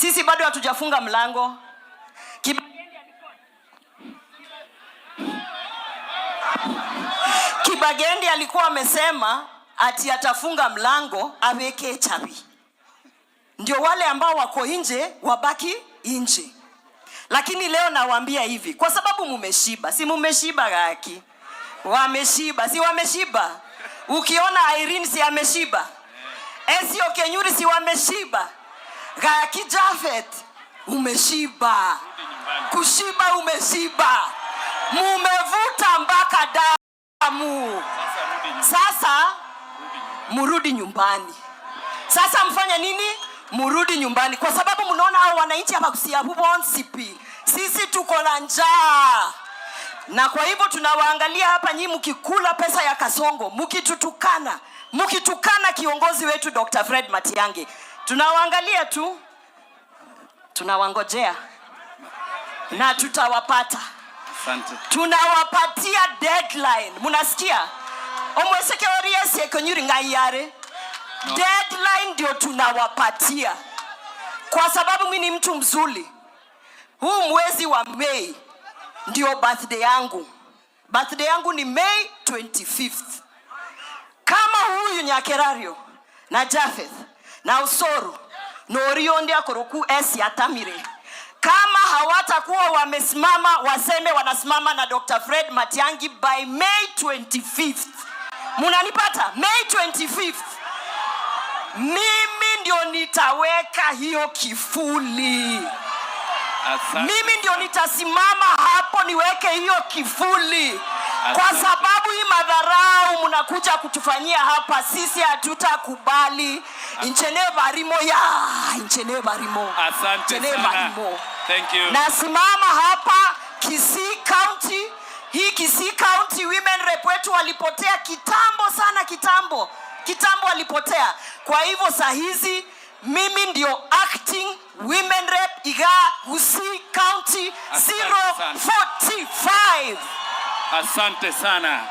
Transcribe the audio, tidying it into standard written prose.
Sisi bado hatujafunga mlango. Kibagendi alikuwa amesema ati atafunga mlango aweke chabi, ndio wale ambao wako nje wabaki nje. Lakini leo nawaambia hivi, kwa sababu mumeshiba, si mumeshiba gaki? Wameshiba, si wameshiba? Ukiona Irene si ameshiba, Esio Kenyuri si wameshiba, Gaki Jafet umeshiba, kushiba umeshiba, mumevuta mpaka damu. Sasa murudi nyumbani. Sasa mfanye nini? Murudi nyumbani, kwa sababu mnaona hao wananchi hapa kusiabubonsipi, sisi tuko na njaa, na kwa hivyo tunawaangalia hapa, nyinyi mkikula pesa ya Kasongo, mkitutukana, mkitukana kiongozi wetu Dr. Fred Matiang'i, tunawaangalia tu, tunawangojea na tutawapata. Asante. Tunawapatia deadline, munasikia? Omweseke oriesi ekonyuri ng'aiyare. No. Deadline ndio tunawapatia, kwa sababu mimi ni mtu mzuri. Huu mwezi wa Mei ndio birthday yangu. Birthday yangu ni May 25th. Kama huyu Nyakerario na Japheth na Usoro na Oriondi akoroku esi atamire, kama hawatakuwa wamesimama waseme wanasimama na Dr. Fred Matiang'i by May 25th, munanipata? May 25th mimi ndio nitaweka hiyo kifuli. Asante. Mimi ndio nitasimama hapo niweke hiyo kifuli, kwa Asante. sababu hii madharau mnakuja kutufanyia hapa, sisi hatutakubali. Inchene barimo ya inchene barimo. Asante Inchene sana. barimo. Thank you. Nasimama hapa Kisii County. Hii Kisii County women rep wetu walipotea kitambo sana, kitambo kitambo walipotea. Kwa hivyo saa hizi mimi ndio acting women rep iga Kisii County Asante sana. 045. Asante sana.